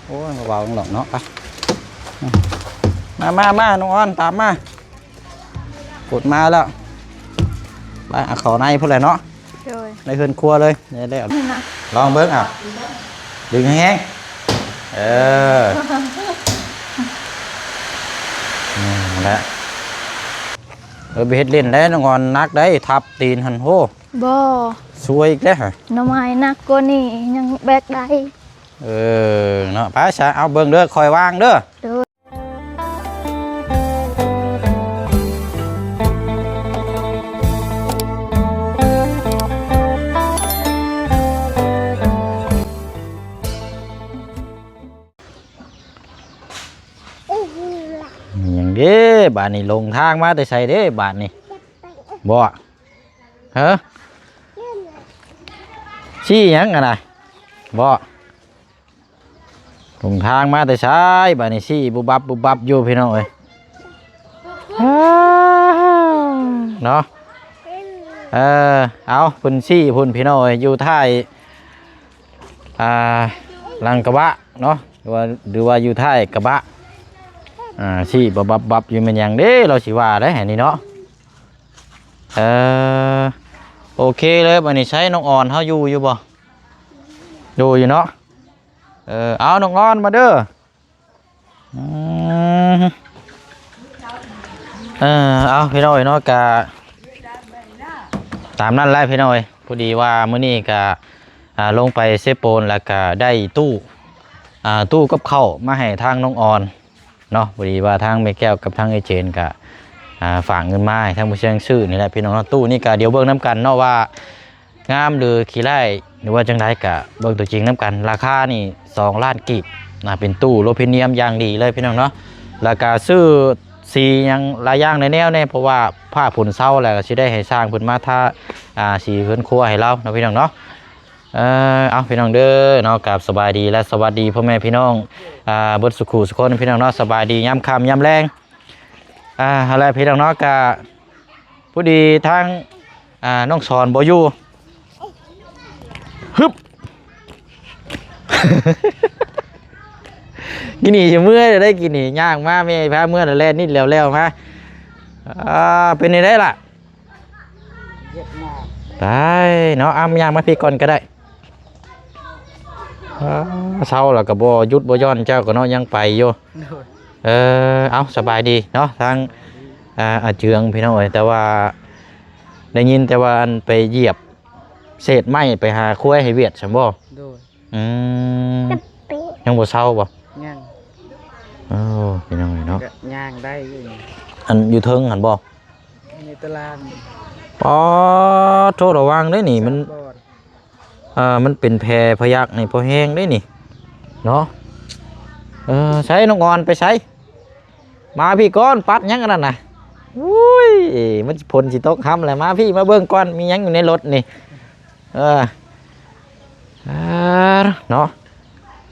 ໂອ້ຍ ເວົ້ານອກເນາະ ໄປ ມາ ມາ ມາ ນ້ອງອອນ ຕາມມາ ກົດມາແລ້ວ ໄປ ເອົາເຂົ້າໃນພຸ້ນແຫຼະເນາະ ໂດຍ ໃນເຮືອນຄົວເລີຍ ແລ້ວ ນີ້ນະ ລອງເບິ່ງ ເອົາ ດຶງແຮງໆ ເອີ ນັ້ນແຫຼະ ເອີ ໄປເຮັດຫຼິ້ນແລ້ວ ນ້ອງອອນ ໜັກໄດ໋ ທັບຕີນຫັ້ນ ໂຫ ບໍ່ ສວຍອີກແລ້ວ ໜໍ່ໄມ້ໜັກກວ່ານີ້ຍັງແບກໄດ້ ເອີ ເນາະ ໄປຊະ ເອົາເບິ່ງເດີ ຄ່ອຍວາງເດີ ໂດຍ ມີຫຍັງເດ້ ບາດນີ້ ຫຼົງທາງມາແຕ່ໃສເດ້ບາດນີ້ ບໍ່ ຮະ ຊີ້ຫຍັງຫັ້ນນະ ບໍ່ ຫຼົງທາງມາແຕ່ໃສ ບາດນີ້ຊີ້ບຸບບັບບຸບບັບຢູ່ພີ່ນ້ອງເອີຍ ເນາະ ເອີ ເອົາ ເພິ່ນຊີ້ພຸ້ນພີ່ນ້ອງເອີຍ ຢູ່ທ້າຍ ອ່າ ຫຼັງກະບະເນາະ ຫຼືວ່າ ຫຼືວ່າຢູ່ທ້າຍກະບະ ອ່າ ຊີ້ບັບບັບຢູ່ ແມ່ນຫຍັງເດ້ ລາວຊິວ່າໄດ໋ອັນນີ້ເນາະ ເອີ ໂອເຄເລີຍ ບາດນີ້ໃຊ້ນ້ອງອອນເຮົາຢູ່ ຢູ່ບໍ່ ຢູ່ ຢູ່ເນາະ ເອີ ເອົາ ນ້ອງອອນມາເດີ ອືມ ເອີ ເອົາ ພີ່ນ້ອງເອີຍເນາະ ກະຕາມນັ້ນແຫຼະພີ່ນ້ອງເອີຍ ພໍດີວ່າມື້ນີ້ກະ ອ່າ ລົງໄປເຊໂປນ ແລ້ວກະໄດ້ຕູ້ ອ່າ ຕູ້ກັບເຂົ້າມາໃຫ້ທາງນ້ອງອອນເນາະ ພໍດີວ່າທາງແມ່ແກ້ວກັບທາງເອື້ອຍເຈນກະ ອ່າ ຝາກເງິນມາໃຫ້ທາງຜູ້ຊ່ຽງຊື້ນີ້ແຫຼະພີ່ນ້ອງເນາະ ຕູ້ນີ້ກະດຽວເບິ່ງນຳກັນເນາະວ່າ ງາມຫຼືຂີ້ຮ້າຍ ຫຼືວ່າຈັ່ງໃດກະເບິ່ງຕົວຈິງນຳກັນ ລາຄານີ້ສອງລ້ານກີບນະ ເປັນຕູ້ໂລພີນຽມຢ່າງດີເລີຍພີ່ນ້ອງເນາະ ແລ້ວກະຊື້ສີຫຍັງຫຼາຍຢ່າງຫຼາຍແນວແດ່ ເພາະວ່າຟ້າຝົນເຊົາແລ້ວ ກະຊິໄດ້ໃຫ້ຊ່າງເພິ່ນມາທາ ອ່າ ສີເຮືອນຄົວໃຫ້ລາວເນາະພີ່ນ້ອງເນາະ ເອີ ເອົາ ພີ່ນ້ອງເດີເນາະ ກາບສະບາຍດີ ແລະ ສະຫວັດດີພໍ່ແມ່ພີ່ນ້ອງ ອ່າ ເບິດສູ່ຄູ່ສູ່ຄົນພີ່ນ້ອງເນາະ ສະບາຍດີຍາມຄ່ຳຍາມແລງ ອ່າ ຫັ້ນແຫຼະພີ່ນ້ອງເນາະ ກະ ພໍດີທາງ ອ່າ ນ້ອງສອນບໍ່ຢູ່ ຮຶບ ກິນນີ້ຊິເມື່ອຍໄດ້ ກິນນີ້ຍ່າງມາ ແມ່ພາເມື່ອແລ້ວ ແລ່ນນິດແລ້ວໆມາ ອ່າ ເປັນຈັ່ງໃດລະ ຕາຍເນາະ ເອົາ ຍ່າງມາພີ້ກ່ອນກະໄດ້ ອ່າ ເຊົາແລ້ວກະບໍ່ຢຸດບໍ່ຢ່ອນ ເຈົ້າກະເນາະ ຍັງໄປຢູ່ ໂດຍ ເອີ ເອົາ ສະບາຍດີເນາະ ທາງ ອ່າ ອາເຈືອງພີ່ນ້ອງເອີຍ ແຕ່ວ່າໄດ້ຍິນແຕ່ວ່າອັນໄປຢຽບເສດໄມ້ໄປຫາຄວາຍໃຫ້ຫວຽດຊັ້ນບໍ່ ໂດຍ ອືມ ຍັງບໍ່ເຊົາບໍ່ ຍັງ ໂອ້ ພີ່ນ້ອງເອີຍເນາະ ກະຍ່າງໄດ້ຢູ່ ອັນຢູ່ເທິງຫັ້ນບໍ່ ໃນຕະລາງ ປາດໂທ ລະວັງເດ້ນີ້ ມັນ ອ່າ ມັນເປັນແຜພະຍັກນີ້ພໍແຮງເດ້ນີ້ເນາະ ເອີ ໃສ ນ້ອງອອນໄປໃສ ມາພີ້ກ່ອນ ປັດຫຍັງອັນນັ້ນນະ ໂອ້ຍ ມັນຝົນຊິຕົກຮຳແລ້ວ ມາພີ້ ມາເບິ່ງກ່ອນ ມີຫຍັງຢູ່ໃນລົດນີ້ ເອີ ອ່າ ເນາະ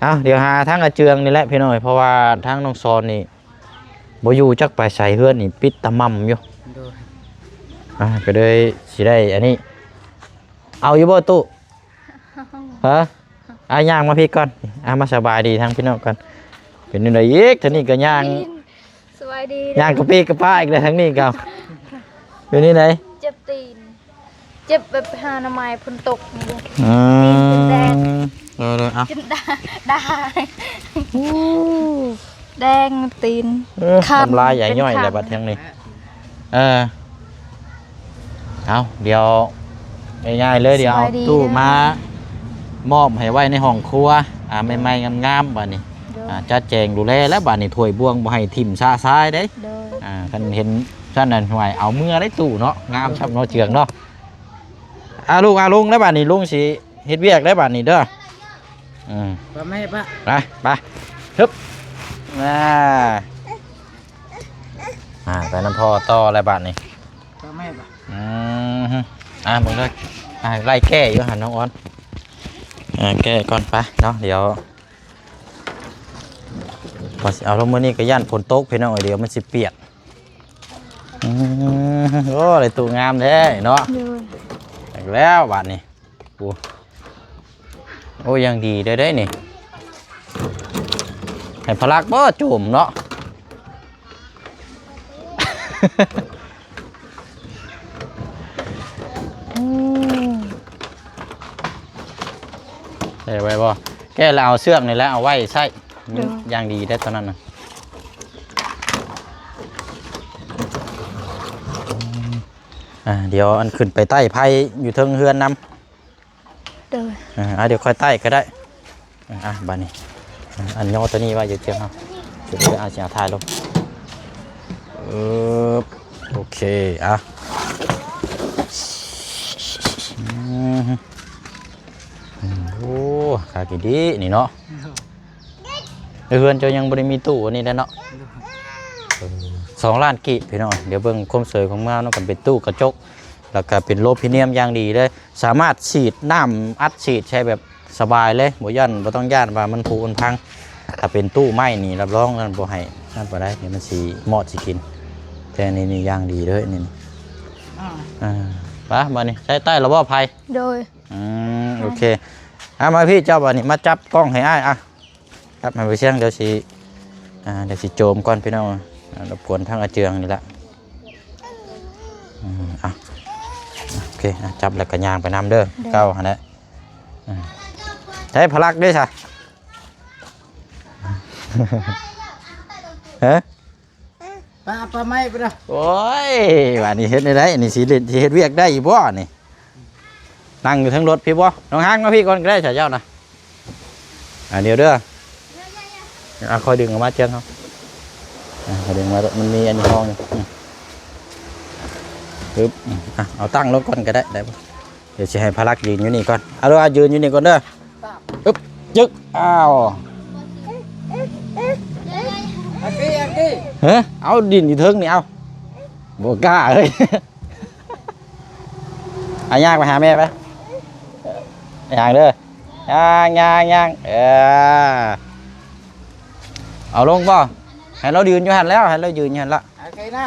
ເອົາ ດຽວຫາທາງອາເຈືອງນີ້ແຫຼະພີ່ນ້ອງ ເພາະວ່າທາງນ້ອງສອນນີ້ບໍ່ຢູ່ ຈັກໄປໃສ ເຮືອນນີ້ປິດຕະໝ່ຳຢູ່ ໂດຍ ອ່າ ກະເລີຍຊິໄດ້ອັນນີ້ ເອົາຢູ່ບໍ່ຕູ້ ຮະ ອ່າ ຍ່າງມາພີ້ກ່ອນ ອ່າ ມາສະບາຍດີທາງພີ່ນ້ອງກ່ອນ ເປັນຈັ່ງໃດອີກ ທາງນີ້ກະຍ່າງ ສະບາຍດີ ຍ່າງກະປິກະປາອີກແລ້ວ ທາງນີ້ກະ ເປັນຈັ່ງໃດ ເຈັບຕີນ ເຈັບແບບໄປຫາໜໍ່ໄມ້ຝົນຕົກນີ້ ອືມ ຕີນຈົນແດງ ເອີ ເອີ ເອົາ ຈົນດາ ດາ ແດງຕີນ ເອີ ຄັນ ນ້ຳລາຍຢາຍຍ້ອຍແລ້ວບັດທາງນີ້ ເອີ ເອົາ ດຽວງ່າຍໆເລີຍ ດຽວເອົາຕູ້ມາມອບໃຫ້ໄວ້ໃນຫ້ອງຄົວ ອ່າ ໃໝ່ໆງາມໆ ບາດນີ້ ໂດຍ ອ່າ ຈັດແຈງດູແລແລ້ວ ບາດນີ້ຖ້ວຍບ່ວງບໍ່ໃຫ້ຖິ້ມຊະຊາຍເດ້ ໂດຍ ອ່າ ຄັນເຫັນຊັ້ນນັ້ນ ຫ້ວຍ ເອົາເມືອໄດ້ຕູ້ເນາະ ງາມຊ້ຳເນາະ ເຈືອງເນາະ ອ່າ ລູກ ອ່າ ລົງແລ້ວ ບາດນີ້ ລຸງຊິເຮັດວຽກແລ້ວ ບາດນີ້ເດີ ອືມ ໄປແມ່ ໄປ ໄປ ໄປ ຮຶບ ອ່າ ອ່າ ໄປນຳພໍ່ຕໍ່ແລ້ວບາດນີ້ ອືມ ອ່າ ເບິ່ງເດີ ອ່າ ໄລ່ແກ້ຢູ່ຫັ້ນນ້ອງອອນ ອ່າ ແກ້ກ່ອນໄປເນາະ ດຽວ ວ່າຊິເອົາລົງມື້ນີ້ກະຢ້ານຝົນຕົກພີ່ນ້ອງເອີຍ ດຽວມັນຊິປຽກ ອືມ ໂອ້ ໄດ້ຕູ້ງາມແທ້ເນາະ ໂດຍ ອີກແລ້ວບາດນີ້ ໂອ້ ໂອ້ ຍັງດີເດີເດ້ນີ້ ໃຫ້ພະລັກບໍ່ໂຈມເນາະ. ໄດ້ໄວ້ບໍ່? ແກະແລ້ວເອົາເຊືອກນີ້ແຫຼະ ເອົາໄວ້ໃຊ້ ມັນ ໂດຍ ຢ່າງດີເດ້ຕອນນັ້ນນະ. ອ່າ ດຽວອັນຂຶ້ນໄປໄຕ້ໄຟຢູ່ເທິງເຮືອນນຳ. ໂດຍ ເອີ ອ່າ ດຽວຄ່ອຍໄຕ້ກໍໄດ້. ອ່າ ບາດນີ້ ອ່າ ອັນຍໍໂຕນີ້ໄວ້ຢູ່ເທິງເຮົາ ດຽວເອົາ ຊິເອົາຖ່າຍລົງ. ເອີ ໂອເຄ ອ່ະ ອືມ ໂອ້ ຄາກິດີນີ້ເນາະ. ໃນເຮືອນເຈົ້າຍັງບໍ່ໄດ້ມີຕູ້ອັນນີ້ແຫຼະເນາະ. ເອີ ສອງລ້ານກີບ ພີ່ນ້ອງ. ດຽວເບິ່ງຄວາມສວຍຄວາມງາມນຳກັນ ເປັນຕູ້ກະຈົກ ແລ້ວກະເປັນໂລພິນຽມຢ່າງດີເລີຍ. ສາມາດສີດນ້ຳອັດສີດໃຊ້ແບບສະບາຍເລີຍ ບໍ່ຢ້ານ ບໍ່ຕ້ອງຢ້ານວ່າມັນຜຸມັນພັງ. ຖ້າເປັນຕູ້ໄມ້ນີ້ ຮັບຮອງນັ້ນບໍ່ໃຫ້ນັ້ນບໍ່ໄດ້ ດຽວມັນຊິມອດຊິກິນ. ແຕ່ນີ້ນີ້ຢ່າງດີເລີຍນີ້. ອ່າ ອ່າ ໄປ ບາດນີ້ໃຊ້ໄຕ້ລະບໍ່ໄຟ? ໂດຍ ອືມ ໂອເຄ. ອ່າ ມາພີ່ເຈົ້າ ບາດນີ້ມາຈັບກ້ອງໃຫ້ອ້າຍ ອ່ະ ຈັບໃຫ້ບໍ່ຊຽງ ດຽວຊິ ອ່າ ດຽວຊິໂຈມກ່ອນ ພີ່ນ້ອງ. ອ່າ ລົບກວນທາງອາເຈືອງນີ້ລະ. ອືມ ອ່ະ ໂອເຄ ອ່ະ ຈັບແລ້ວກໍຍ່າງໄປນຳເດີ ໂດຍ ເກົ່າຫັ້ນແຫຼະ. ອ່າ ໃຊ້ພະລັກເດ້ຊະ ຮະ? ປາ ປາໄມ້ປາ. ໂອ້ຍ ບາດນີ້ເຮັດແນວໃດ? ອັນນີ້ຊິເຮັດ ຊິເຮັດວຽກໄດ້ຢູ່ບໍ່ນີ້? ນັ່ງຢູ່ເທິງລົດພີ້ບໍ່? ນ້ອງຮັງ ມາພີ້ກ່ອນກໍໄດ້ ເຈົ້ານະ. ອ່າ ດຽວເດີ ອ່າ ຄ່ອຍດຶງອອກມາ ເຈີນເຮົາ ອ່າ ຄ່ອຍດຶງມາ ມັນມີອັນນີ້ຮອງຢູ່. ອືມ ປຶບ ອ່ະ ເອົາຕັ້ງລົງກ່ອນກໍໄດ້ ໄດ້ບໍ່? ດຽວຊິໃຫ້ພະລັກຢືນຢູ່ນີ້ກ່ອນ. ເອົາ ລະຢືນຢູ່ນີ້ກ່ອນເດີ. ອຶບ ຈຶກ ອ້າວ ອັກກີ້ ອັກກີ້ ຮະ? ເອົາ ດິ້ນຢູ່ເທິງນີ້ ເອົາ ບໍ່ກ້າເອີຍ. ອາ ຍ່າງໄປຫາແມ່ໄປ ຍ່າງເດີ ຍ່າງ ຍ່າງ ຍ່າງ ເອີ ເອົາລົງບໍ່? ໃຫ້ລາວຢືນຢູ່ຫັ້ນແລ້ວ ໃຫ້ລາວຢືນຢູ່ຫັ້ນລະ. ໂອເຄນະ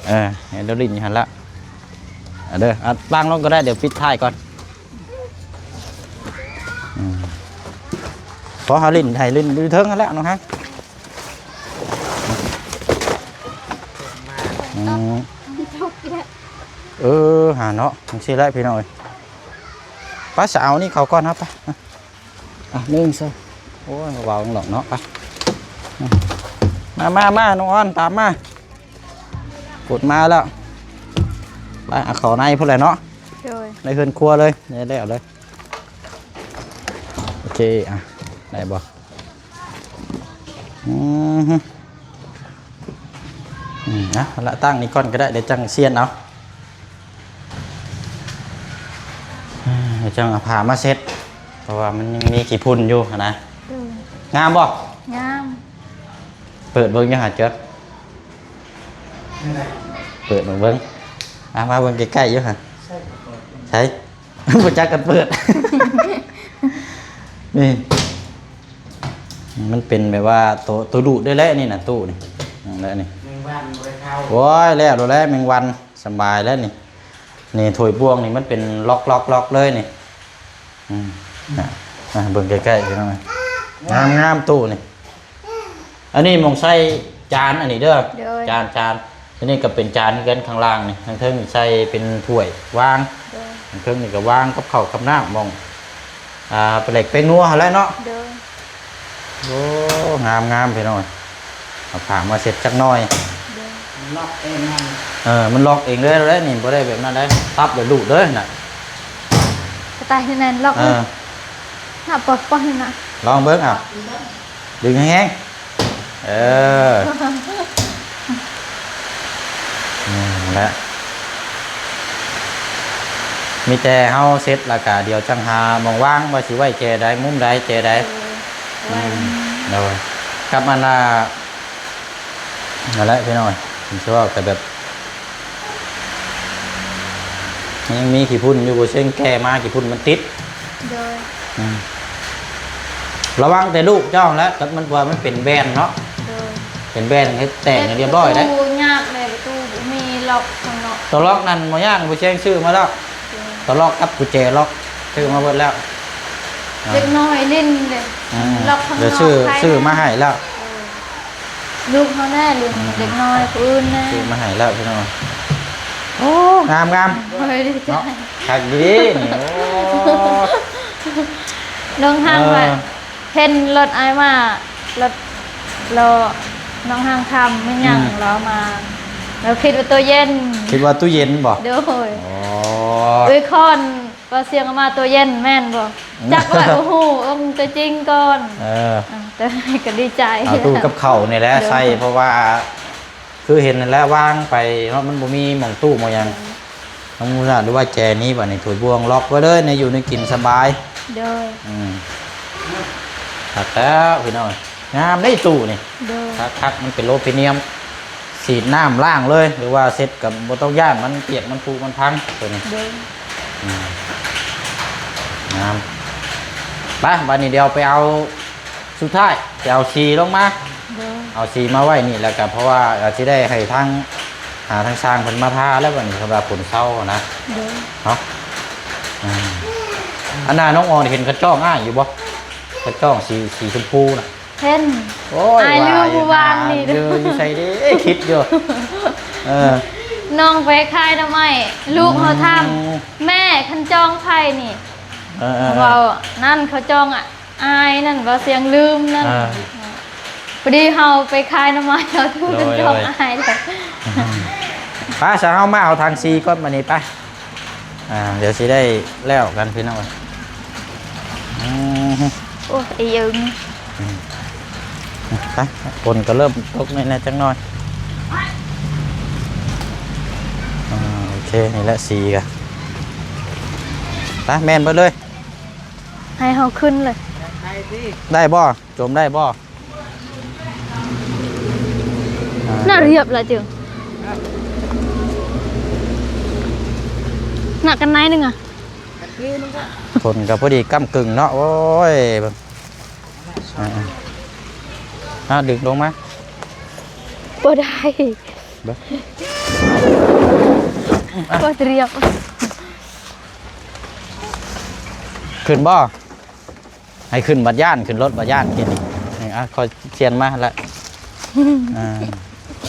ເອີ ໃຫ້ລາວຫຼິ້ນຢູ່ຫັ້ນລະ. ເອົາເດີ ອ່ະ ວາງລົງກໍໄດ້ ດຽວປິດທ້າຍກ່ອນ. ອືມ ພໍເຮົາຫຼິ້ນ ໃຫ້ຫຼິ້ນຢູ່ເທິງຫັ້ນແຫຼະ ນ້ອງຮັກ. ອືມ ເອີ ຫາເນາະ ຈັ່ງຊີ້ແຫຼະພີ່ນ້ອງເອີຍ. ໄປ ສາວນີ້ເຂົ້າກ່ອນເຮົາໄປ. ອ່ະ ໜຶ່ງ ສອງ ໂອ້ຍ ເວົ້ານອກເນາະ ໄປ. ມາ ມາ ມາ ນ້ອງອອນ ຕາມມາ ກົດມາແລ້ວ ໄປ ເອົາເຂົ້າໃນພຸ້ນແຫຼະເນາະ. ໂດຍ ໃນເຮືອນຄົວເລີຍ ໃນແລ້ວເລີຍ. ໂອເຄ ອ່ະ ໄດ້ບໍ່? ອືມ ອືມ ອ່ະ ລະຕັ້ງນີ້ກ່ອນກໍໄດ້ ດຽວຈັ່ງຊຽນເອົາ ອ່າ ດຽວຈັ່ງເອົາຜ້າມາເຊັດ ເພາະວ່າມັນຍັງມີຂີ້ຝຸ່ນຢູ່ຫັ້ນນະ. ໂດຍ ງາມບໍ່? ງາມ ເປີດເບິ່ງຢູ່ຫາເຈີ ເປີດເບິ່ງ ເບິ່ງ ອ່ະ ມາເບິ່ງໃກ້ໆຢູ່ຫາ ໃສ່ ບໍ່ຈັກກັນເປີດ ນີ້ ມັນເປັນແບບວ່າໂຕ ໂຕດູດໄດ້ແຫຼະ ນີ້ນະ ຕູ້ນີ້ ແລະນີ້ ແມງວັນບໍ່ໄດ້ເຂົ້າ. ໂອ້ຍ ແລ້ວໂລດແຫຼະ ແມງວັນ ສະບາຍແລ້ວນີ້. ນີ້ ຖ້ວຍບ່ວງນີ້ ມັນເປັນລັອກໆໆເລີຍນີ້. ອືມ ນະ ນະ ເບິ່ງໃກ້ໆ ພີ່ນ້ອງ ງາມໆ ຕູ້ນີ້. ອັນນີ້ໝ່ອງໃສ່ຈານ ອັນນີ້ເດີ ໂດຍ ຈານ ຈານ ອັນນີ້ກໍເປັນຈານຄືກັນ ຂ້າງລ່າງນີ້ ທາງເທິງໃສ່ເປັນຖ້ວຍວາງ ໂດຍ ທາງເທິງນີ້ກໍວາງກັບເຂົ້າກັບນ້ຳ ໝ່ອງ ອ່າ ປາແດກແປ້ງນົວຫັ້ນແຫຼະເນາະ. ໂດຍ ໂອ້ ງາມໆ ພີ່ນ້ອງ ເອົາຜ້າມາເຊັດຈັກໜ້ອຍ. ໂດຍ ມັນລັອກເອງຫັ້ນ ເອີ ມັນລັອກເອງເລີຍ ເລີຍນີ້ ບໍ່ໄດ້ແບບນັ້ນເດ້ ຕັບແລ້ວຫຼຸດເລີຍນະ. ກະຕ່າຍນັ້ນລັອກ ເອີ ເລີຍ ນະ ປອດໆ ນີ້ນະ ລອງເບິ່ງ ເອົາ ດຶງແຮງໆ ເອີ ນີ້ແຫຼະ ມີແຕ່ເຮົາເຊັດແລ້ວກະ ດຽວຈັ່ງຫາໝ່ອງວາງ ວ່າຊິໄວ້ແຈໃດ ມຸມໃດ ແຈໃດ. ໂດຍ ອືມ ໄວ້ ໂດຍ ກັບອັນນ່າ ນັ້ນແຫຼະພີ່ນ້ອງ ເຫັນຊິເວົ້າແຕ່ແບບ ມັນຍັງມີຂີ້ຝຸ່ນຢູ່ ບໍ່ເຊັ່ນແກ່ມາຂີ້ຝຸ່ນມັນຕິດ. ໂດຍ ອືມ ລະວັງແຕ່ລູກເຈົ້າຫັ້ນແຫຼະ ກັບມັນ ເພາະວ່າມັນເປັນແບນເນາະ. ໂດຍ ເປັນແບນ ເຮັດແຕກໃຫ້ຮຽບຮ້ອຍໄດ໋. ປະຕູຍາກແດ່ ປະຕູບໍ່ມີລັອກຂ້າງນອກ. ຕົວລັອກນັ້ນບໍ່ຍາກ ຜູ້ແຊງຊື້ມາແລ້ວ. ໂດຍ ຕົວລັອກກັບກຸນແຈລັອກ ຊື້ມາເບິດແລ້ວ. ເດັກນ້ອຍຫຼິ້ນເດ້ ອືມ ລັອກຂ້າງນອກ ດຽວຊື້ ໃຫ້ ຊື້ມາໃຫ້ແລ້ວ. ລູກເຮົາແນ່ ຫຼື ອືມ ເດັກນ້ອຍຜູ້ອື່ນແນ່ ຊື້ມາໃຫ້ແລ້ວພີ່ນ້ອງ. ໂອ້ ງາມໆ ໂອ້ຍ ດີໃຈ ເນາະ ຄັກດີນີ້. ໂອ້ ນ້ອງຮັກ ເອີ ວ່າ ເຫັນລົດອ້າຍມາ ລົດ ລໍ້ນ້ອງຮັກທຳແມ່ນຫຍັງ ອືມ ລາວມາ ລາວຄິດວ່າຕູ້ເຢັນ ຄິດວ່າຕູ້ເຢັນບໍ່? ໂດຍ ອໍ ເອີຍ ຄອນ ວ່າສຽງອອກມາຕູ້ເຢັນແມ່ນບໍ່? ຈັກແຫຼະ ບໍ່ຮູ້ ເບິ່ງຕົວຈິງກ່ອນ. ເອີ ອ່າ ແຕ່ກໍດີໃຈ ເອົາຕູ້ກັບເຂົ້ານີ້ແຫຼະ ໂດຍ ໃສ່ ເພາະວ່າຄືເຫັນນັ້ນແຫຼະ ວາງໄປເນາະ ມັນບໍ່ມີໝ່ອງຕູ້ໝ່ອງຫຍັງ. ໂດຍ ນ້ອງມູຊາ ຫຼືວ່າແຈນີ້ ບາດນີ້ຖ້ວຍບ່ວງລັອກໄວ້ເລີຍ ແນວຢູ່ແນວກິນສະບາຍ. ໂດຍ ອືມ ຄັກແລ້ວພີ່ນ້ອງ. ງາມເດ້ຕູ້ນີ້ ໂດຍ ຄັກໆ ມັນເປັນໂລພີນຽມ ສີດນ້ຳລ້າງເລີຍ ຫຼືວ່າເຊັດກໍບໍ່ຕ້ອງຢ້ານມັນປຽກ ມັນຜຸມັນພັງຕົວນີ້. ໂດຍ ອືມ ງາມ. ໄປ ບາດນີ້ດຽວໄປເອົາ ສຸດທ້າຍໄປເອົາສີລົງມາ. ໂດຍ ເອົາສີມາໄວ້ນີ້ ແລ້ວກໍເພາະວ່າອາດຊິໄດ້ໃຫ້ທາງ ຫາທາງຊ່າງເພິ່ນມາທາແລ້ວ ບາດນີ້ສຳລັບຄົນເຊົານະ. ໂດຍ ເນາະ ອືມ ອັນນ່າ ນ້ອງອອນເຫັນເຂົາຈ້ອງອ້າຍຢູ່ບໍ່? ເຂົາຈ້ອງສີ ສີຊົມພູນະ. ເຫັນ ໂອ້ຍ ອ້າຍລືມ ວ່າຢູ່ ມື້ວານນີ້ ຢູ່ ຢູ່ໃສເດ້ ຄິດຢູ່. ເອີ ນ້ອງໄປຂາຍໜໍ່ໄມ້ ລູກເຮົາຖາມ ອືມ ແມ່ ຄັນຈ້ອງໃຜນີ້? ເອີໆໆ ເວົ້ານັ້ນ ເຂົາຈ້ອງ ອ້າຍນັ້ນ ເວົ້າສຽງລືມນັ້ນ. ເອີ ພໍດີເຮົາໄປຂາຍໜໍ່ໄມ້ ເຮົາຖືກ ໂດຍ ກັນຈອງ ໂດຍ ອ້າຍເລີຍ. ອືມ ໄປຊະ ເຮົາມາເອົາຖັງສີກ່ອນ ບາດນີ້ໄປ. ອ່າ ດຽວຊິໄດ້ແລ້ວກັນພີ່ນ້ອງ. ອືມ ໂອ້ຍ ໄອ້ເຢິງ ອືມ ໄປ ຝົນກໍເລີ່ມຕົກແນ່ໆ ຈັກໜ້ອຍ. ອ່າ ໂອເຄ ນີ້ແຫຼະ ສີກະ ໄປ ແມ່ນເບິດເລີຍ ໃຫ້ເຮົາຂຶ້ນເລີຍ ໄດ້ບໍ່? ຈົມໄດ້ບໍ່? ໜ້າຮຽບລະຈຶ່ງ ໜ້າກັນໄນໜຶ່ງອະ ຝົນກໍພໍດີກ້ຳກຶ່ງເນາະ. ໂອ້ຍ ເບິ່ງ ອ່າໆ ອ່າ ດຶງລົງມາ ບໍ່ໄດ້ ເບິ່ງ ບໍ່ຕຽມ ຂຶ້ນບໍ່? ໃຫ້ຂຶ້ນບັດຢ້ານ ຂຶ້ນລົດບັດຢ້ານກິນນີ້. ນີ້ ອ່ະ ຂ້ອຍຊຽນມາຫັ້ນລະ ອ່າ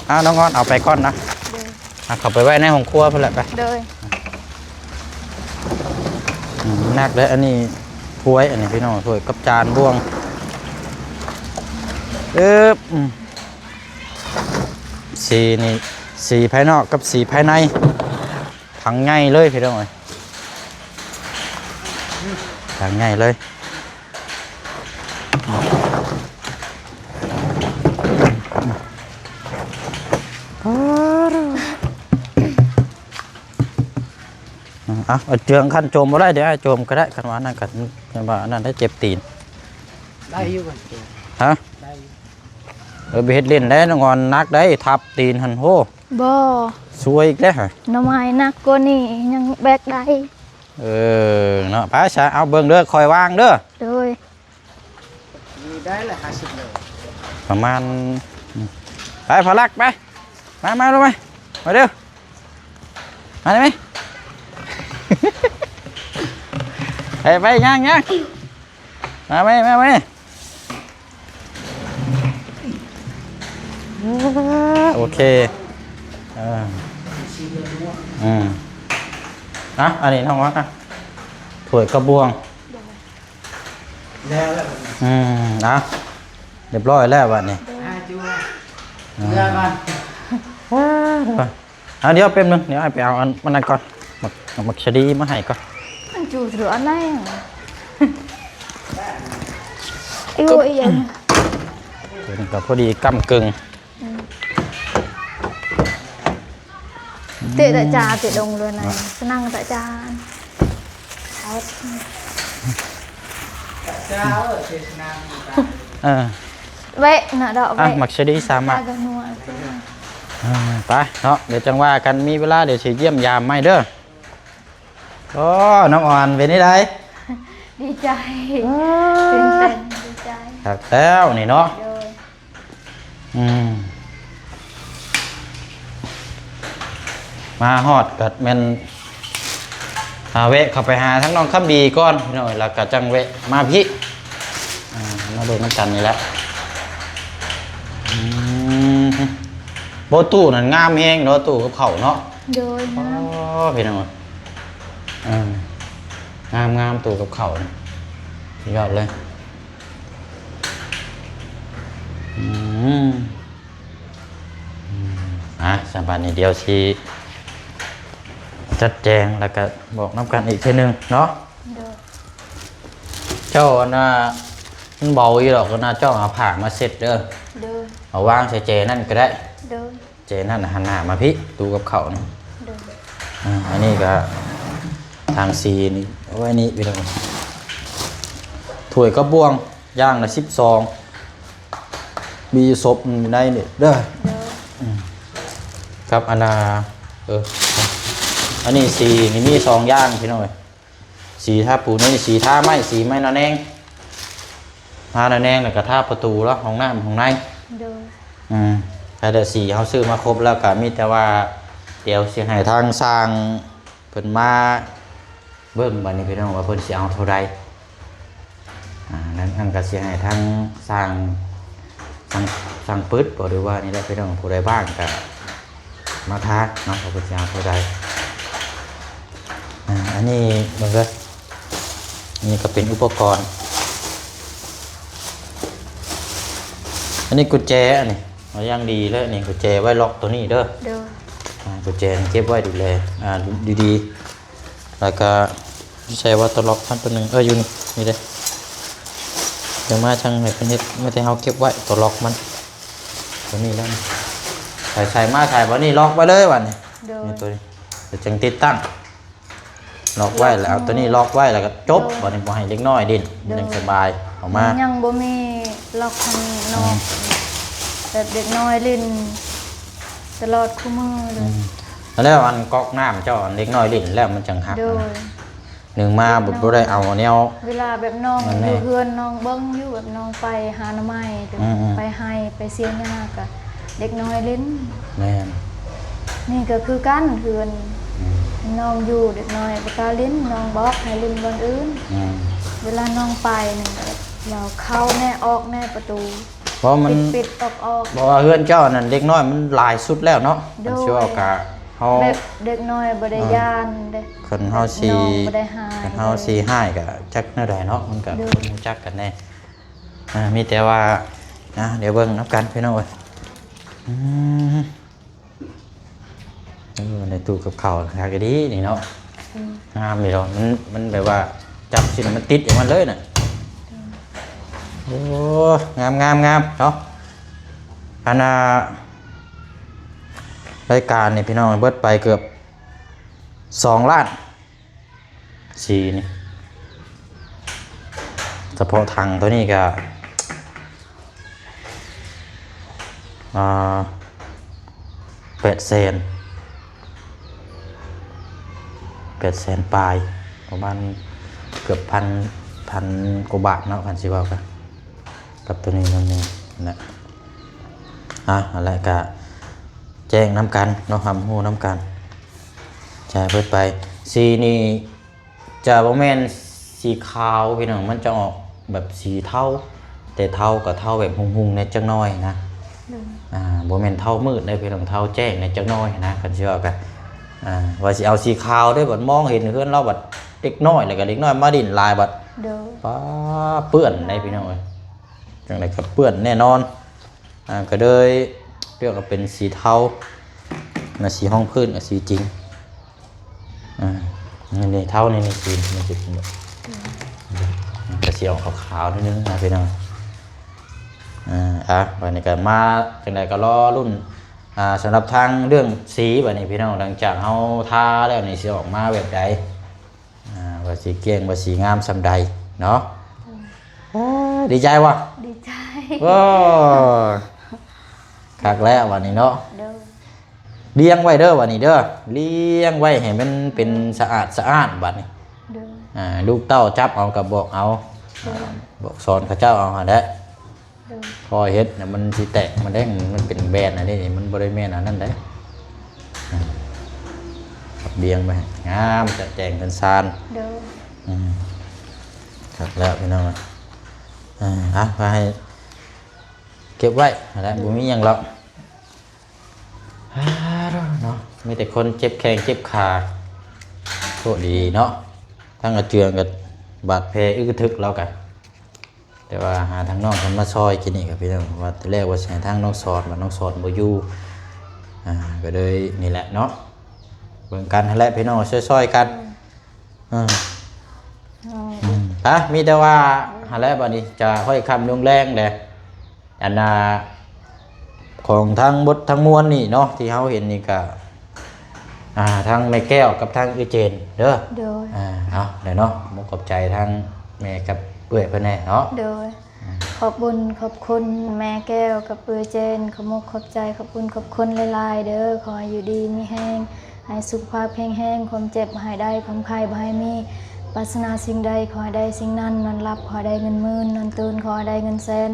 ອ່າ ນ້ອງອອນເອົາໄປກ່ອນນະ. ໂດຍ ອ່ະ ເຂົ້າໄປໄວ້ໃນຫ້ອງຄົວພຸ້ນແຫຼະໄປ. ໂດຍ ອືມ ໜັກເດີ້ ອັນນີ້ຖ້ວຍ ອັນນີ້ພີ່ນ້ອງ ຖ້ວຍກັບຈານ ບ່ວງ ອຶບ ອືມ ສີນີ້ ສີພາຍນອກກັບສີພາຍໃນ ຖັງໃຫຍ່ເລີຍພີ່ນ້ອງເອີຍ ຖັງໃຫຍ່ເລີຍ. ເອົາ ເອົາເຈືອງ ຄັນໂຈມບໍ່ໄດ້ ດຽວອ້າຍໂຈມກໍໄດ້ ຄັນວ່າອັນນັ້ນກໍ ຄັນວ່າອັນນັ້ນໄດ້ເຈັບຕີນ ໄດ້ຢູ່ບໍ່? ຮະ? ໄດ້ຢູ່. ເອີ ໄປເຮັດຫຼິ້ນໄດ້ ນ້ອງອອນ ໜັກໄດ້ ທັບຕີນຫັ້ນ ໂຫ ບໍ່ ຊວຍອີກແລ້ວ ໜໍ່ໄມ້ໜັກກວ່ານີ້ຍັງແບກໄດ້. ເອີ ເນາະ ໄປຊະ ເອົາເບິ່ງເດີ ຄ່ອຍວາງເດີ. ໂດຍ ມີໄດ້ລະຫ້າສິບໂລ ປະມານ ໄປ ພະລັກ ໄປ ມາ ມາ ລົງມາ ມາເດີ ມາໄດ້ໄໝ? ໄປ ໄປ ຍ່າງ ຍ່າງ ມາໄໝ? ມາໄໝ? ໂອເຄ ເອີ ອືມ ອ່ະ ອັນນີ້ນ້ອງວ່າ ຖ້ວຍກັບບ່ວງ ແລ້ວ ອືມ ອ່ະ ຮຽບຮ້ອຍແລ້ວບັດນີ້ ເຫຼືອກ່ອນ ອ່າ ເອົາ ດຽວແປັບໜຶ່ງ ດຽວອ້າຍໄປເອົາອັນ ມັນນັ້ນກ່ອນ ໝາກ ໝາກສະດີມາໃຫ້ກ່ອນ ມັນຈູດຫຼືອັນໃດ ອີໂອ ອີຫຍັງ ເປັນກໍພໍດີກ້ຳກຶ່ງ ອືມ ເຕະຕະຈາ ເຕະລົງເລີຍນະ ສະນັງຕະຈາ ເອີ ເວະນະ ດອກ ອ່ະ ເວະ ໝາກສະດີສາມາດ ອ່າ ໄປເນາະ ດຽວຈັ່ງວ່າກັນ ມີເວລາດຽວຊິຢ້ຽມຢາມໃໝ່ເດີ. ໂອ້ ນ້ອງອອນເປັນຈັ່ງໃດ? ດີໃຈ ຕື່ນເຕັ້ນ ດີໃຈ ຄັກແລ້ວນີ້ເນາະ ໂດຍ ອືມ ມາຮອດກໍແມ່ນ ຫາແວະເຂົ້າໄປຫາທາງນ້ອງຄຳດີກ່ອນພີ່ນ້ອງ ແລ້ວກໍຈັ່ງແວະມາພີ້ ອ່າ ມາເບິ່ງນຳກັນນີ້ແຫຼະ ອືມ. ບໍ່ ຕູ້ນັ້ນງາມແຮງເນາະ ຕູ້ກັບເຂົ້າເນາະ. ໂດຍ ອໍ ງາມ ພີ່ນ້ອງ ເອີ ງາມໆ ຕູ້ກັບເຂົ້ານີ້ ສຸດຍອດເລີຍ. ອືມ ອືມ ອ່າ ສຳ ບັດນີ້ດຽວຊິຈັດແຈງ ແລ້ວກະບອກນຳກັນອີກເທື່ອໜຶ່ງເນາະ. ໂດຍ ເຈົ້າ ອັນນ່າ ມັນເບົາຢູ່ດອກ ອັນນ່າ ເຈົ້າເອົາຜ້າມາເຊັດເດີ. ໂດຍ ເອົາວາງໃສ່ແຈນັ້ນກໍໄດ້. ໂດຍ ແຈນັ້ນຫັ້ນ ຫັນໜ້າມາພີ້ ຕູ້ກັບເຂົ້ານີ້. ໂດຍ ອ່າ ອັນນີ້ກໍຖັງສີນີ້ ເອົາໄວ້ນີ້ພີ່ນ້ອງ. ຖ້ວຍກັບບ່ວງ ຢ່າງລະສິບສອງ ມີຢູ່ສົບຢູ່ໃນນີ້ເດີ. ໂດຍ ອືມ ກັບອັນນ່າ ເອີ ອັນນີ້ສີນີ້ມີສອງຢ່າງພີ່ນ້ອງເອີຍ. ສີທາປູນນີ້ ສີທາໄມ້ ສີໄມ້ນະແນງ ທານະແນງ ແລ້ວກໍທາປະຕູລະ ຫ້ອງນ້ຳຫ້ອງໃນ. ໂດຍ ອືມ ແຕ່ສີເຮົາຊື້ມາຄົບແລ້ວ ກໍມີແຕ່ວ່າດຽວຊິໃຫ້ທາງຊ່າງເພິ່ນມາເບິ່ງ ບັດນີ້ພີ່ນ້ອງ ວ່າເພິ່ນຊິເອົາເທົ່າໃດ. ອ່າ ນັ້ນ ອັນກໍຊິໃຫ້ທາງຊ່າງ ຊ່າງ ຊ່າງປຶດບໍ ຫຼືວ່ານີ້ແຫຼະພີ່ນ້ອງ ຜູ້ໃດວ່າງກໍມາທາເນາະ ວ່າເພິ່ນຊິເອົາເທົ່າໃດ. ອ່າ ອັນນີ້ເບິ່ງເດີ ນີ້ກໍເປັນອຸປະກອນ ອັນນີ້ກຸນແຈ ອັນນີ້ເອົາຢ່າງດີເລີຍ ນີ້ກຸນແຈໄວ້ລັອກຕົວນີ້ເດີ. ໂດຍ ອ່າ ກຸນແຈນີ້ເກັບໄວ້ດູແລ ອ່າ ດີໆ. ແລ້ວກໍໃສ່ວ່າຕົວລັອກມັນຕົວໜຶ່ງ ເອີ ຢູ່ນີ້ ນີ້ເດ້ ດຽວມາຈັ່ງໃຫ້ເພິ່ນເຮັດ ມີແຕ່ເຮົາເກັບໄວ້ຕົວລັອກມັນ ຕົວນີ້ແລ້ວ ໃສ່ ໃສ່ມາ ໃສ່ ບັດນີ້ລັອກໄວ້ເລີຍ ບັດນີ້. ໂດຍ ນີ້ຕົວນີ້ ແລ້ວຈຶ່ງຕິດຕັ້ງ ລັອກໄວ້ ລັອກ ແລ້ວເອົາຕົວນີ້ລັອກໄວ້ ແລ້ວກໍຈົບ. ໂດຍ ບັດນີ້ບໍ່ໃຫ້ເດັກນ້ອຍຫຼິ້ນ ໂດຍ ມັນຈັ່ງສະບາຍອອກມາ. ຍັງບໍ່ມີລັອກທາງນອກ ອືມ ແບບເດັກນ້ອຍຫຼິ້ນຕະຫຼອດຄູ່ມື້ເລີຍ. ອືມ ແລ້ວອັນກອກນ້ຳເຈົ້າ ອັນເດັກນ້ອຍຫຼິ້ນແລ້ວມັນຈັ່ງຫັກ. ໂດຍ ນະ ໜຶ່ງມາບໍ່ ບໍ່ໄດ້ເອົາແນວ ເວລາແບບນ້ອງ ນັ້ນແຫຼະ ຢູ່ເຮືອນ ນ້ອງເບິ່ງຢູ່ ແບບນ້ອງໄປຫາໜໍ່ໄມ້ ຫຼື ອືມໆ ໄປໄຮ່ໄປສຽນຫຍ້າ ກໍເດັກນ້ອຍຫຼິ້ນ. ແມ່ນ ນີ້ກໍຄືກັນ ເຮືອນ ອືມ ນ້ອງຢູ່ ເດັກນ້ອຍບໍ່ກ້າຫຼິ້ນ ນ້ອງບອກໃຫ້ຫຼິ້ນບ່ອນອື່ນ. ອືມ ເວລານ້ອງໄປນີ້ ເຮົາເຂົ້າແດ່ອອກແດ່ປະຕູ ເພາະມັນປິດໆອອກໆ ເພາະວ່າເຮືອນເຈົ້ານັ້ນເດັກນ້ອຍມັນຫຼາຍສຸດແລ້ວເນາະ. ໂດຍ ຄັນຊິເວົ້າກະ ເຮົາແບບເດັກນ້ອຍບໍ່ໄດ້ ອ່າ ຢ້ານເດ້ ຄັນເຮົາຊິ ນ້ອງບໍ່ໄດ້ຮ້າຍ ຄັນເຮົາຊິຮ້າຍກະຈັກແນວໃດເນາະ ມັນກະ ໂດຍ ຄົນຮູ້ຈັກກັນແດ່. ອ່າ ມີແຕ່ວ່າ ອ່າ ດຽວເບິ່ງນຳກັນພີ່ນ້ອງເອີຍ. ອືມ ເອີ ໃນຕູ້ກັບເຂົ້າຄັກອີ່ຫຼີນີ້ເນາະ. ອືມ ງາມຢູ່ດອກ ມັນ ມັນແບບວ່າຈັບຊິນມັນຕິດໃຫ້ມັນເລີຍນະ. ອືມ ໂອ້ ງາມໆໆເນາະ. ອັນນ່າ ລາຍການນີ້ພີ່ນ້ອງເບິດໄປເກືອບສອງລ້ານ ສີນີ້ ສະເພາະຖັງຕົວນີ້ກະ ອ່າ ແປດແສນ ແປດແສນປາຍ ປະມານເກືອບພັນ ພັນກວ່າບາດເນາະ ຄັນຊິເວົ້າກັນ ກັບຕົວນີ້ນຳນີ້ນະ. ອ່າ ຫັ້ນແຫຼະ ກະແຈ້ງນຳກັນເນາະ ຮັບຮູ້ນຳກັນ ຈ່າຍເບິດໄປ. ສີນີ້ຈະບໍ່ແມ່ນສີຂາວພີ່ນ້ອງ ມັນຈະອອກແບບສີເທົາ ແຕ່ເທົາກໍເທົາແບບຮຸ່ງໆແດ່ຈັກໜ້ອຍນະ. ໂດຍ ອ່າ ບໍ່ແມ່ນເທົາມືດເດ້ພີ່ນ້ອງ ເທົາແຈ້ງແດ່ຈັກໜ້ອຍນະ ຄັນຊິເວົ້າກັນ. ອ່າ ວ່າຊິເອົາສີຂາວເດ້ ບັດມອງເຫັນເຮືອນລາວ ບັດເດັກນ້ອຍ ແລ້ວກໍເດັກນ້ອຍມາຫຼິ້ນຫຼາຍ ບັດ ໂດຍ ປ້າ ເປື້ອນເດ້ພີ່ນ້ອງເອີຍ ຈັ່ງໃດກໍເປື້ອນແນ່ນອນ. ອ່າ ກໍເລີຍເລືອກເອົາເປັນສີເທົານະ ສີຮອງພື້ນກັບສີຈິງ. ອ່າ ນີ້ເທົານີ້ ນີ້ສີ ມັນຊິເປັນແບບ ອືມ ມັນກໍຊິອອກຂາວໆໜ້ອຍໜຶ່ງນະພີ່ນ້ອງ. ອ່າ ອ່າ ບັດນີ້ກໍມາ ຈັ່ງໃດກໍລໍລຸ້ນ ອ່າ ສຳລັບທາງເລື່ອງສີ ບັດນີ້ພີ່ນ້ອງ ຫຼັງຈາກເຮົາທາແລ້ວນີ້ ຊິອອກມາແບບໃດ ອ່າ ວ່າຊິກ້ຽງ ວ່າຊິງາມສ່ຳໃດເນາະ. ໂດຍ ເອີ ດີໃຈບໍ່? ດີໃຈ. ໂອ້ ຄັກແລ້ວບັດນີ້ເນາະ. ໂດຍ ລ້ຽງໄວ້ເດີບັດນີ້ເດີ ລ້ຽງໄວ້ໃຫ້ມັນເປັນ ໂດຍ ສະອາດສະອ້ານບັດນີ້. ໂດຍ ອ່າ ລູກເຕົ້າຈັບເອົາກໍບອກເອົາ. ໂດຍ ອ່າ ບອກສອນເຂົາເຈົ້າເອົາຫັ້ນແຫຼະ. ໂດຍ ພໍເຮັດນະ ມັນຊິແຕກ ມັນໄດ້ ມັນເປັນແບນອັນນີ້ ມັນບໍ່ໄດ້ແມ່ນອັນນັ້ນເດ້. ອ່າ ຮັບລຽງໄວ້ ງາມ ຈັດແຈງເຮືອນຊານ. ໂດຍ ອືມ ຄັກແລ້ວພີ່ນ້ອງ. ອ່າ ເອົາ ໃຫ້ເກັບໄວ້ຫັ້ນແຫຼະ ໂດຍ ບໍ່ມີຫຍັງດອກ. ມີແຕ່ຄົນເຈັບແຂ້ງເຈັບຂາ ໂຊກດີເນາະ. ທາງອາເຈືອງກໍບາດແຜອຶກກະທຶກລາວກະ ແຕ່ວ່າຫາທາງນ້ອງເພິ່ນມາຊ່ອຍກິນນີ້ກໍ ພີ່ນ້ອງ ວ່າແຕ່ແລກວ່າຊິໃຫ້ທາງນ້ອງສອນ ວ່ານ້ອງສອນບໍ່ຢູ່ ອ່າ ກໍເລີຍນີ້ແຫຼະເນາະ ເບິ່ງກັນຫັ້ນແຫຼະ ພີ່ນ້ອງ ຊ່ອຍໆກັນ. ເອີ ເອີ ອືມ ໄປ ມີແຕ່ວ່າຫັ້ນແຫຼະ ບັດນີ້ຈະຄ່ອຍຄ່ຳລົງແລງແຫຼະ ອັນນ່າ ຂອງທັງໝົດທັງມວນນີ້ເນາະ ທີ່ເຮົາເຫັນນີ້ກະ ອ່າ ທັງແມ່ແກ້ວກັບທັງເອື້ອຍເຈນເດີ. ໂດຍ ອ່າ ເອົາແຫຼະເນາະ ຂອບໃຈທັງແມ່ກັບເອື້ອຍເພິ່ນແດ່ເນາະ. ໂດຍ ອ່າ ຂອບບຸນຂອບຄຸນແມ່ແກ້ວກັບເອື້ອຍເຈນ ຂອບມຸກຂອບໃຈ ຂອບບຸນຂອບຄຸນຫຼາຍໆເດີ. ຂໍໃຫ້ຢູ່ດີມີແຮງ ໃຫ້ສຸຂະພາບແຂງແຮງ ຄວາມເຈັບບໍ່ໃຫ້ໄດ້ ຄວາມໄຂ້ບໍ່ໃຫ້ມີ ປາດຖະໜາສິ່ງໃດຂໍໃຫ້ໄດ້ສິ່ງນັ້ນ ນອນຫຼັບຂໍໃຫ້ໄດ້ເງິນໝື່ນ ນອນຕື່ນຂໍໃຫ້ໄດ້ເງິນແສນ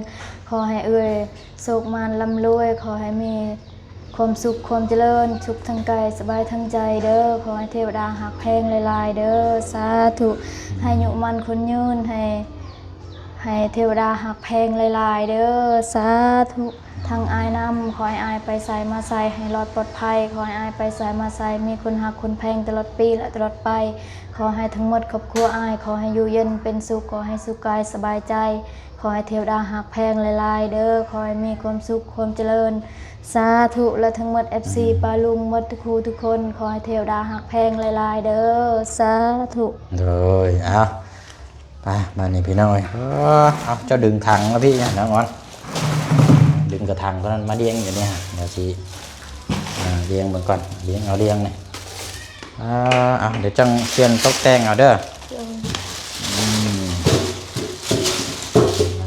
ຂໍໃຫ້ເອື້ອຍໂຊກໝານລ່ຳລວຍ ຂໍໃຫ້ມີຄວາມສຸກຄວາມຈະເລີນ ສຸກທາງກາຍສະບາຍທາງໃຈເດີ. ຂໍໃຫ້ເທວະດາຮັກແພງຫຼາຍໆເດີ ສາທຸ. ໃຫ້ອາຍຸໝັ້ນຂວັນຍືນ ໃຫ້ ໃຫ້ເທວະດາຮັກແພງຫຼາຍໆເດີ ສາທຸ. ທັງອ້າຍນຳ ຂໍໃຫ້ອ້າຍໄປໃສມາໃສໃຫ້ລອດປອດໄພ ຂໍໃຫ້ອ້າຍໄປໃສມາໃສມີຄົນຮັກຄົນແພງຕະຫຼອດປີ ແລະ ຕະຫຼອດໄປ. ຂໍໃຫ້ທັງໝົດຄອບຄົວອ້າຍ ຂໍໃຫ້ຢູ່ເຢັນເປັນສຸກ ຂໍໃຫ້ສຸກກາຍສະບາຍໃຈ ຂໍໃຫ້ເທວະດາຮັກແພງຫຼາຍໆເດີ ຂໍໃຫ້ມີຄວາມສຸກຄວາມຈະເລີນ ສາທຸ. ແລະ ທັງໝົດເອັຟຊີ ອືມ ປ້າລຸງໝົດທຸກຜູ້ທຸກຄົນ ຂໍໃຫ້ເທວະດາຮັກແພງຫຼາຍໆເດີ ສາທຸ. ໂດຍ ເອົາ ໄປ ບາດນີ້ພີ່ນ້ອງເອີຍ ເອີ ເອົາ ເຈົ້າດຶງຖັງມາພີ້ນະ ນ້ອງອອນ ດຶງກະຖັງຕົວນັ້ນມາລຽງຢູ່ນີ້ ດຽວຊິ ອ່າ ລຽງເບິ່ງກ່ອນ ລຽງ ເອົາລຽງນີ້ ອ່າ ເອົາ ດຽວຈັ່ງປ່ຽນຕົກແຕ່ງເອົາເດີ. ໂດຍ ອືມ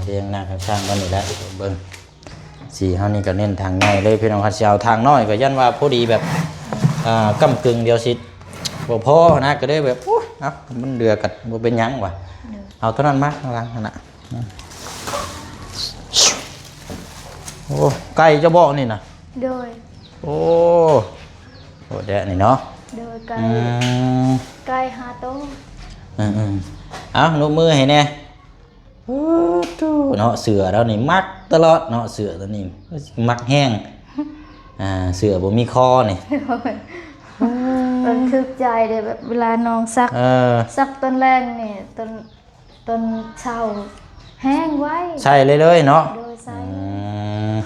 ລຽງໜ້າຂ້າງໆກັນນີ້ແຫຼະ ເບິ່ງ ສີເຮົານີ້ກໍເນັ້ນຖັງໃຫຍ່ເລີຍພີ່ນ້ອງ ຄັນຊິເອົາຖັງນ້ອຍກໍຢ້ານວ່າພໍດີແບບ ອ່າ ກ້ຳກຶ່ງ ດຽວຊິບໍ່ພໍນະ ກໍເລີຍແບບ ໂອ້ຍ ເອົາ ມັນເຫຼືອກໍບໍ່ເປັນຫຍັງວ່າ ໂດຍ ເອົາເທົ່ານັ້ນມາຂ້າງຫຼັງຫັ້ນນະ. ໂອ້ ໄກ່ເຈົ້າບໍນີ້ນະ? ໂດຍ ໂອ້ ໂອ້ ແດະນີ້ເນາະ? ໂດຍ ໄກ່ ອືມ ໄກ່ຫ້າໂຕ. ອືມໆ ເອົາ ນົບມືໃຫ້ແດ່. ໂອ້ ໂຕເນາະ ເສືອລາວນີ້ມັກຕະຫຼອດເນາະ ເສືອຕົວນີ້ມັກແຮງ ອ່າ ເສືອບໍ່ມີຄໍນີ້ ໂດຍ ເອີ ມັນຖືກໃຈເດ້ ແບບເວລານ້ອງຊັກ ເອີ ຊັກຕອນແລງນີ້ ຕອນ ຕອນເຊົ້າແຮງໄວ ໃສ່ເລີຍໆເນາະ. ໂດຍ ໃສ່ ອືມ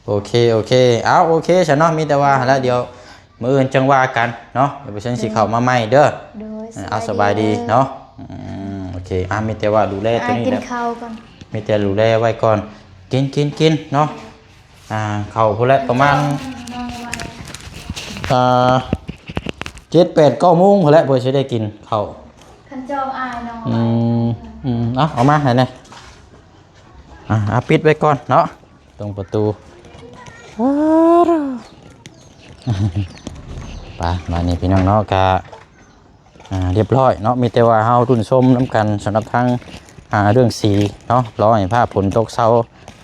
ໂອເຄ ໂອເຄ ເອົາ ໂອເຄຊະເນາະ ມີແຕ່ວ່າຫັ້ນລະ ດຽວ ມື້ອື່ນຈັ່ງວ່າກັນເນາະ ດຽວບໍ່ເຊີນຊິເຂົ້າມາໃໝ່ເດີ. ໂດຍ ເອົາ ສະບາຍດີເນາະ. ອືມ ໂອເຄ ອ່າ ມີແຕ່ວ່າດູແລຕົວນີ້ແຫຼະ ກິນເຂົ້າກ່ອນ ມີແຕ່ດູແລໄວ້ກ່ອນ ກິນ ກິນ ກິນເນາະ. ອ່າ ເຂົ້າພຸ້ນແຫຼະ ປະມານ ອ່າ ເຈັດ ແປດ ເກົ້າໂມງພຸ້ນແຫຼະ ເພື່ອຊິໄດ້ກິນເຂົ້າ ຄັນຈອງອາຍເນາະ. ອືມ ອືມ ເອົາ ເອົາມາໃຫ້ແດ່ ອ່າ ເອົາ ປິດໄວ້ກ່ອນເນາະ. ຕົງປະຕູ ໄປ ບາດນີ້ພີ່ນ້ອງເນາະ ກະ ອ່າ ຮຽບຮ້ອຍເນາະ ມີແຕ່ວ່າເຮົາລຸ້ນຊົມນຳກັນ ສຳລັບທາງ ອ່າ ເລື່ອງສີເນາະ ລໍໃຫ້ຟ້າຝົນຕົກເຊົາ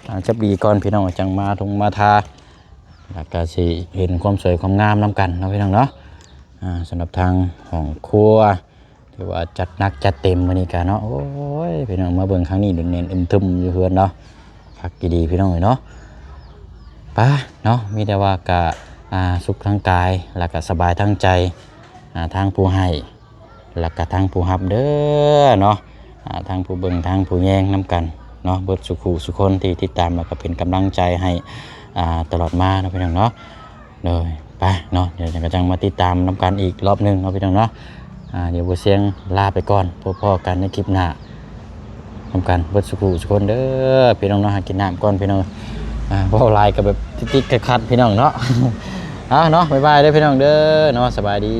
ອ່າ ຈັກດີກ່ອນ ພີ່ນ້ອງຈັ່ງມາທຸງມາທາ ແລ້ວກະຊິເຫັນຄວາມສວຍຄວາມງາມນຳກັນເນາະ ພີ່ນ້ອງເນາະ. ອ່າ ສຳລັບທາງຫ້ອງຄົວ ຖືວ່າຈັດໜັກຈັດເຕັມມື້ນີ້ກະເນາະ. ໂອ້ຍ ພີ່ນ້ອງ ມາເບິ່ງຄັ້ງນີ້ດຸນແໜ້ນອຶມທຶມຢູ່ເຮືອນເນາະ ຄັກອີ່ຫຼີພີ່ນ້ອງເອີຍເນາະ. ໄປເນາະ ມີແຕ່ວ່າກະ ອ່າ ສຸກທາງກາຍ ແລ້ວກະສະບາຍທາງໃຈ ອ່າ ທາງຜູ້ໃຫ້ ແລ້ວກະທາງຜູ້ຮັບເດີເນາະ ອ່າ ທາງຜູ້ເບິ່ງ ທາງຜູ້ແຍງນຳກັນເນາະ ເບິດສູ່ຄູ່ສູ່ຄົນທີ່ຕິດຕາມ ແລ້ວກະເປັນກຳລັງໃຈໃຫ້ ອ່າ ຕະຫຼອດມາເນາະ ພີ່ນ້ອງເນາະ. ໂດຍ ໄປເນາະ ດຽວຈັ່ງມາຕິດຕາມນຳກັນອີກລອບໜຶ່ງເນາະ ພີ່ນ້ອງເນາະ. ອ່າ ດຽວບໍ່ສຽງລາໄປກ່ອນ ພົບພໍ້ກັນໃນຄລິບໜ້ານຳກັນເບິດສູ່ຄູ່ສູ່ຄົນເດີ ພີ່ນ້ອງເນາະ. ຫາກິນນ້ຳກ່ອນ ພີ່ນ້ອງ ອ່າ ເວົ້າຫຼາຍກໍແບບຕິດໆຂັດໆ ພີ່ນ້ອງເນາະ. ເອົາເນາະ ບາຍບາຍເດີ ພີ່ນ້ອງເດີເນາະ ສະບາຍດີ.